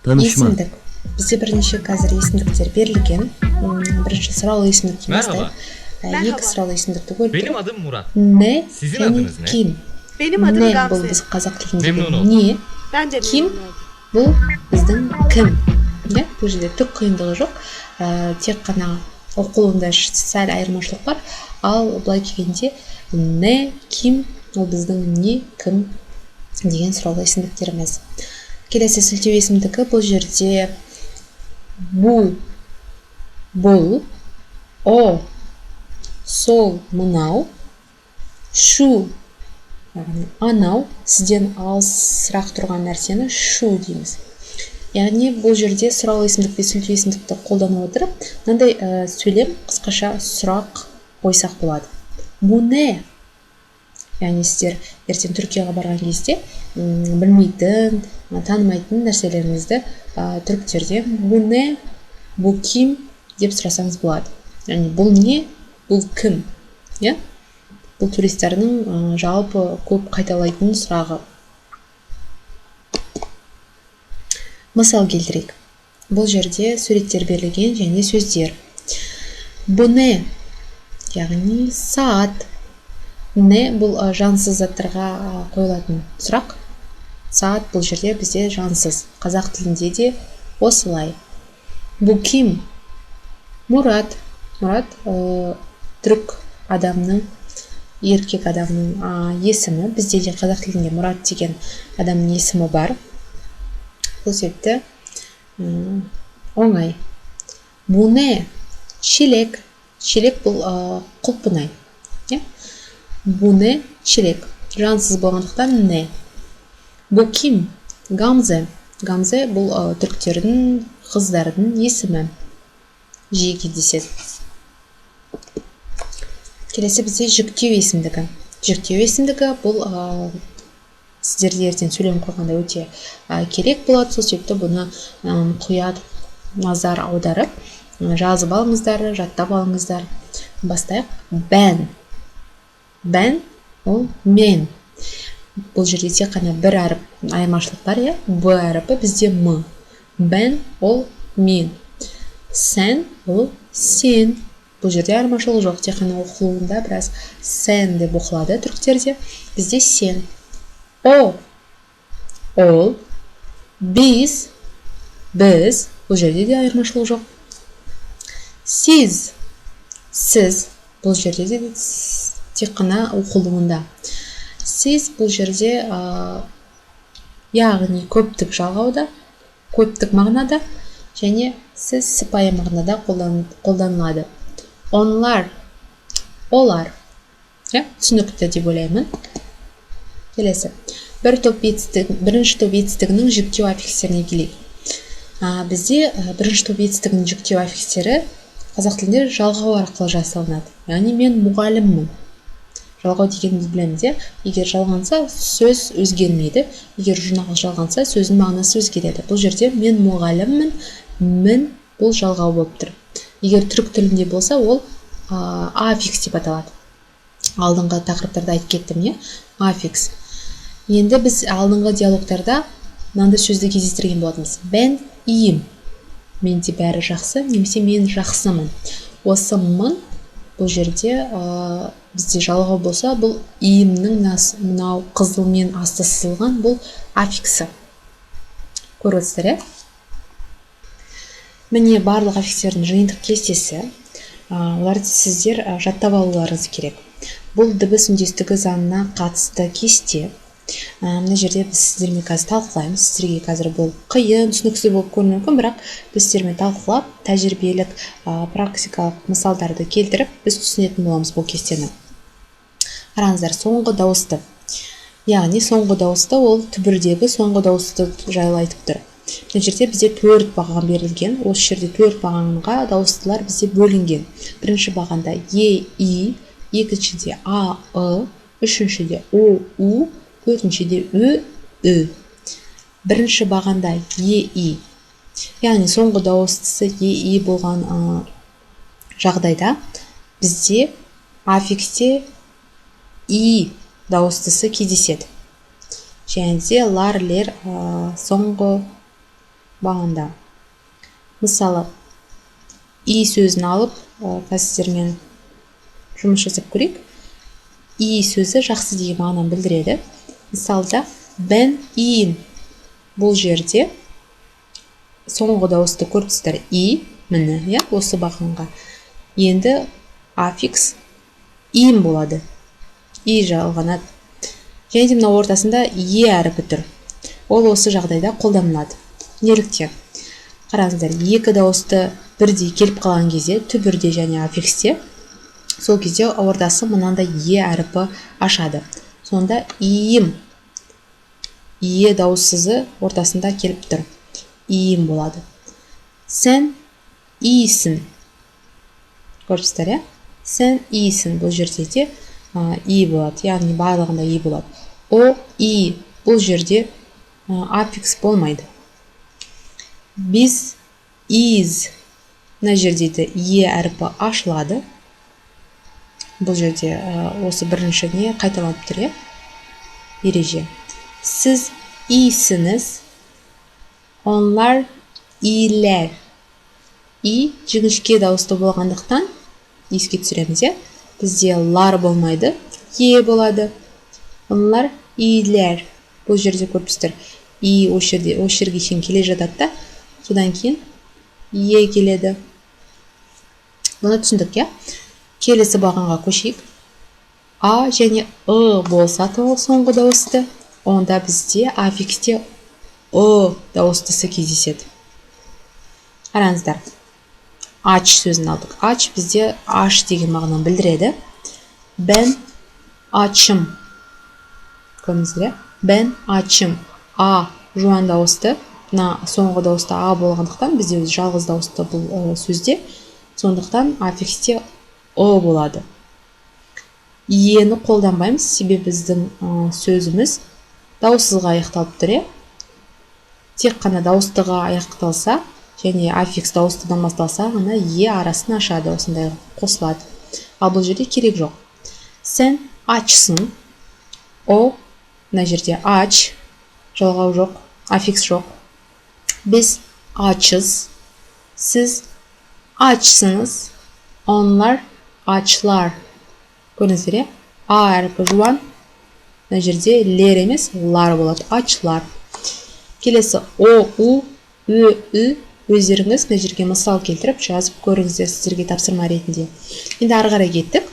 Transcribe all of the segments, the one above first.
Tanışma. Есімдік. Бізде бірнеше қазір есімдіктер берілген. Бірінші сұраулы есімдіктен Merhaba. бастайық. Екі сұраулы есімдікті көріп Benim тұрмын. adım Murat. Не Sizin және adınız ne? ким. Benim adım Не бұл Gamze. біз қазақ тіліндегі Memnun oldum. не, Ben de Kim? memnun oldum. Бұл біздің кім. Иә, бұл жерде түк қиындығы жоқ. Тек қана оқылуында сәл айырмашылық бар. Ал былай келгенде не, ким ол біздің не, кім деген сұраулы есімдіктеріміз. Келесі сілтеу есімдігі бұл жерде бу, бұл, о, сол, мынау, шу, яғни анау, сізден алысырақ тұрған нәрсені шу дейміз. Яғни бұл жерде сұраулы есімдік пен сілтеу есімдікті қолдана отырып, мынандай сөйлем қысқаша сұрақ қойсақ болады. Бу не? Яғни сіздер ертең Түркияға барған кезде, білмейтін, танымайтын нәрселеріңізді, түріктерден бу не, бу ким деп сұрасаңыз болады. Яғни бұл не, бұл кім? Иә? Бұл туристердің, жалпы көп қайталайтын сұрағы. Мысал келтірейік. Бұл жерде суреттер берілген және сөздер. Бу не? Яғни саат. Не бұл, жансыз заттарға, қойылатын сұрақ. Саат бұл жерде бізде жансыз. Қазақ тілінде де осылай. Бу ким? Мурат. Мурат, түрік адамның, еркек адамның, есімі. Бізде де қазақ тілінде Мурат деген адамның есімі бар. Бұл себепті, оңай. Бу не? Шелек. Шелек бұл, құлпынай. Иә? Бу не? Шелек. Жансыз болғандықтан не. Бу ким? Гамзе. Гамзе бұл, түріктердің, қыздардың есімі. Жиі кездеседі. Келесі бізде жіктеу есімдігі. Жіктеу есімдігі бұл, сіздерде ертең сөйлем құрғанда өте, керек болады. Сол себепті бұны, мұқият назар аударып, жазып алыңыздар, жаттап алыңыздар. Бастайық. Бән. Бән ол мен. Бұл жерде тек қана бір әріп айырмашылық бар, иә? Б әріпі бізде м. Бән ол мен. Сән ол сен. Бұл жерде айырмашылық жоқ, тек қана оқылуында біраз сән деп оқылады түріктерде. Бізде сен. О, ол, біз, біз, бұл жерде де айырмашылық жоқ. Сіз, сіз, бұл жерде де тек қана оқылуында. Сіз бұл жерде, яғни көптік жалғауда, көптік мағынада және сіз сыпайы мағынада қолданылады. Онлар, олар. Иә, түсінікті деп ойлаймын. Келесі. Бір топ етістік, бірінші топ етістігінің жіктеу аффикстеріне келейік. Бізде, бірінші топ етістігінің жіктеу аффикстері қазақ тілінде жалғау арқылы жасалынады. Яғни мен мұғаліммін. Жалғау дегенімізді білеміз, иә? Егер жалғанса, сөз өзгермейді. Егер жұрнағы жалғанса, сөздің мағынасы өзгереді. Бұл жерде мен мұғаліммін, мін бұл жалғау болып тұр. Егер түрік тілінде болса, ол, аффикс деп аталады. Алдыңғы тақырыптарда айтып кеттім, иә? Аффикс. Енді біз алдыңғы диалогтарда мынандай сөзді кездестірген болатынбыз. Бен иім. Менде бәрі жақсы, немесе мен жақсымын. Осы мын бұл жерде, бізде жалғау болса, бұл иімнің мынау қызылмен асты сызылған бұл аффиксі. Көріп отырсыздар, иә? Міне барлық аффикстердің жиынтық кестесі. Оларды сіздер, жаттап алуларыңыз керек. Бұл дыбыс үндестігі заңына қатысты кесте. Мына жерде біз сіздермен қазір талқылаймыз. Сіздерге қазір бұл қиын, түсініксіз болып көрінуі мүмкін, бірақ біз сіздермен талқылап, тәжірибелік, практикалық мысалдарды келтіріп, біз түсінетін боламыз бұл кестені. Қараңыздар, соңғы дауысты. Яғни соңғы дауысты ол түбірдегі соңғы дауысты жайлы айтып тұр. Мына жерде бізде 4 баған берілген. Осы жерде 4 бағанға дауыстылар бізде бөлінген. Бірінші бағанда е, и, екіншіде а, ы, үшіншіде о, у, төртіншіде ө, ү. Бірінші бағанда е, и. Яғни соңғы дауыстысы е, и болған, жағдайда бізде аффиксте и дауыстысы кездеседі. Және де лар, лер, соңғы Бағанда, мысалы, и сөзін алып, қазір сіздермен жұмыс жасап көрейік. И сөзі жақсы деген мағынаны білдіреді. Мысалда, ben iyiyim. Бұл жерде соңғы дауысты көріп тұрсыздар, и, міне, иә, осы бағанға енді аффикс им болады, и жалғанады. Және де мына ортасында е әрпі тұр, ол осы жағдайда қолданылады. Неліктен? Қараңыздар, екі дауысты бірдей келіп қалған кезде түбірде және аффиксте, сол кезде ортасы мынандай е әрпі ашады. Сонда iyiyim, е дауыссызы ортасында келіп тұр, iyiyim болады. Sen iyisin. Көріп, иә, sen iyisin. Бұл жерде де и болады, яғни барлығында и болады. О iyi, бұл жерде аффикс болмайды. Biz iyiyiz. Мына жерде де е әрпі ашылады. Бұл жерде осы бірінші не қайталанып тұр, иә, ереже. Сіз iyisiniz. Onlar iyiler. И жіңішке дауысты болғандықтан, еске түсіреміз, иә, бізде лар болмайды, е болады. Onlar iyiler. Бұл жерде көріп тұрсыздар, и осы жерде, осы жерге шейін келе жатады да, содан кейін е келеді. Бұны түсіндік, иә. Келесі бағанға көшейік. А және ы болса соңғы дауысты, онда бізде аффиксте ы дауыстысы кездеседі. Қараңыздар, aç сөзін алдық. Aç бізде аш деген мағынаны білдіреді. Ben açım. Көрдіңіздер, иә, ben açım. А жуан дауысты, мына соңғы дауысты а болғандықтан, бізде өзі жалғыз дауысты бұл сөзде, сондықтан аффиксте ы болады. Ені қолданбаймыз, себебі біздің сөзіміз дауыссызға аяқталып тұр, иә. Тек қана дауыстыға аяқталса және аффикс дауыстыдан басталса ғана е арасын ашады, осындай қосылады. Ал бұл жерде керек жоқ. Sen açsın. О мына жерде aç, жалғау жоқ, аффикс жоқ. Biz açız. Siz açsınız. Onlar açlar. Көрдіңіздер, иә, а әрпі жуан, мына жерде лер емес, лар болады, açlar. Келесі о, у, ө, ү. Өздеріңіз мына жерге мысал келтіріп, жазып көріңіздер, сіздерге тапсырма ретінде. Енді ары қарай кеттік.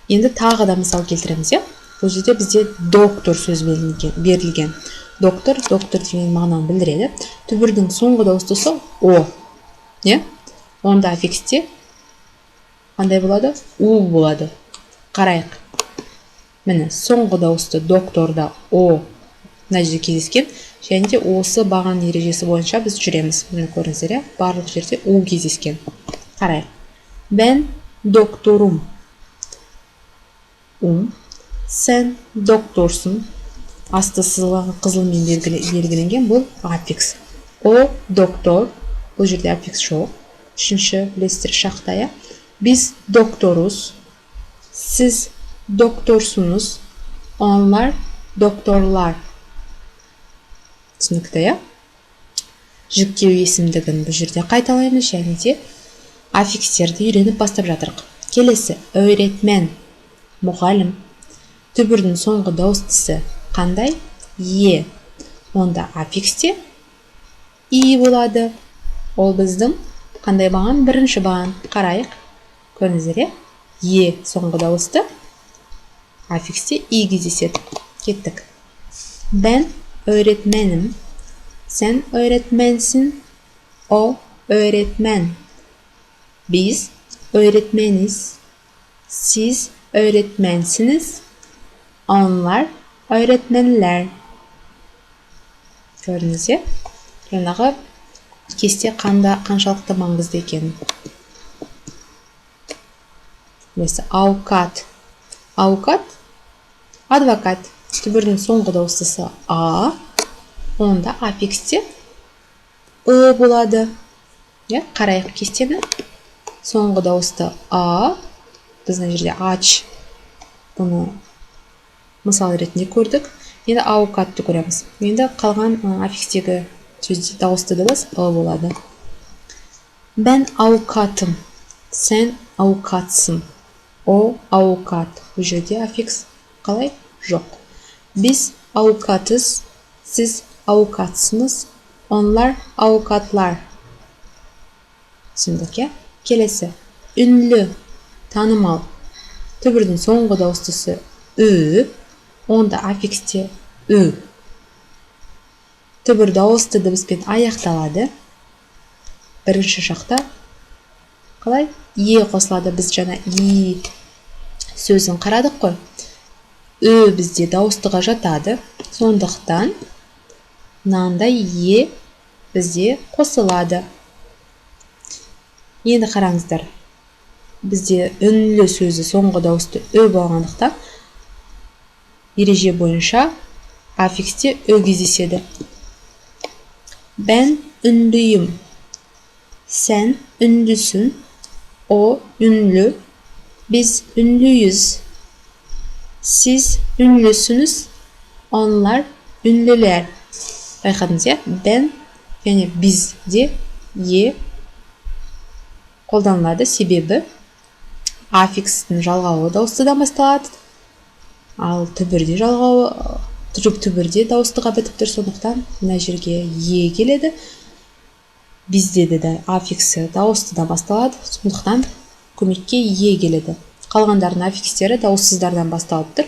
Енді тағы да мысал келтіреміз, иә. Бұл жерде бізде doktor сөзі берілген. Doktor, доктор деген мағынаны білдіреді. Түбірдің соңғы дауыстысы о, иә, онда аффиксте қандай болады? У болады. Қарайық, міне, соңғы дауысты doktorда о мына жерде кездескен. Және де осы баған ережесі бойынша біз жүреміз. Міне, көрдіңіздер, иә, барлық жерде у кездескен. Қарайық. Ben doktorum. Um. Sen doktorsun. Асты сызылған қызылмен белгіленген, бұл аффикс. О doktor. Бұл жерде аффикс жоқ, үшінші, білесіздер, шақта, иә. Biz doktoruz. Siz doktorsunuz. Onlar doktorlar. Түсінікті, иә. Жіктеу есімдігін бұл жерде қайталаймыз және де аффикстерді үйреніп бастап жатырық. Келесі öğretmen, мұғалім. Түбірдің соңғы дауыстысы қандай? Е. Онда аффиксте и болады. Ол біздің қандай баған? Бірінші баған. Қарайық, көрдіңіздер, иә, е соңғы дауысты, аффиксте и кездеседі. Кеттік. Ben öğretmenim. Sen öğretmensin. O öğretmen. Biz öğretmeniz. Siz öğretmensiniz. Onlar öğretmenler. Көрдіңіз, иә, жаңағы кесте қаншалықты маңызды екенін. Келесі avukat. Avukat, адвокат. Түбірдің соңғы дауыстысы а, онда аффиксте ы болады, иә. Қарайық кестені. Соңғы дауысты а, біз мына жерде aç, бұны мысал ретінде көрдік. Енді avukatты көреміз. Енді қалған аффикстегі Сөзде дауысты дыбыс ы болады. Ben avukatım. Sen avukatsın. O avukat. Бұл жерде аффикс қалай? Жоқ. Biz avukatız. Siz avukatsınız. Onlar avukatlar. Түсіндік, иә? Келесі. Ünlü. Танымал. Түбірдің соңғы дауыстысы ү, онда аффиксте ү. Түбір дауысты дыбыспен аяқталады. Бірінші жақта қалай? Е қосылады. Біз жаңа и сөзін қарадық қой. Ү бізде дауыстыға жатады, сондықтан мынандай е бізде қосылады. Енді қараңыздар, бізде ünlü сөзі соңғы дауысты ү болғандықтан, ереже бойынша аффиксте ү кездеседі. Ben ünlüyüm. Sen ünlüsün. O ünlü. Biz ünlüyüz. Siz ünlüsünüz. Onlar ünlüler. Байқадыңыз, иә? Ben және бізде е қолданылады, себебі аффикстің жалғауы дауыстыдан басталады, ал түбірде жалғауы, түбірде дауыстыға бітіп тұр, сондықтан мына жерге е келеді. Бізде де аффиксі дауыстыдан басталады, сондықтан көмекке е келеді. Қалғандарының аффикстері дауыссыздардан басталып тұр,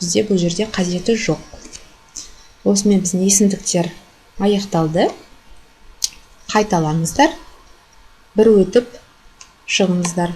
бізде бұл жерде қажеті жоқ. Осымен біздің есімдіктер аяқталды. Қайталаңыздар, бір өтіп шығыңыздар.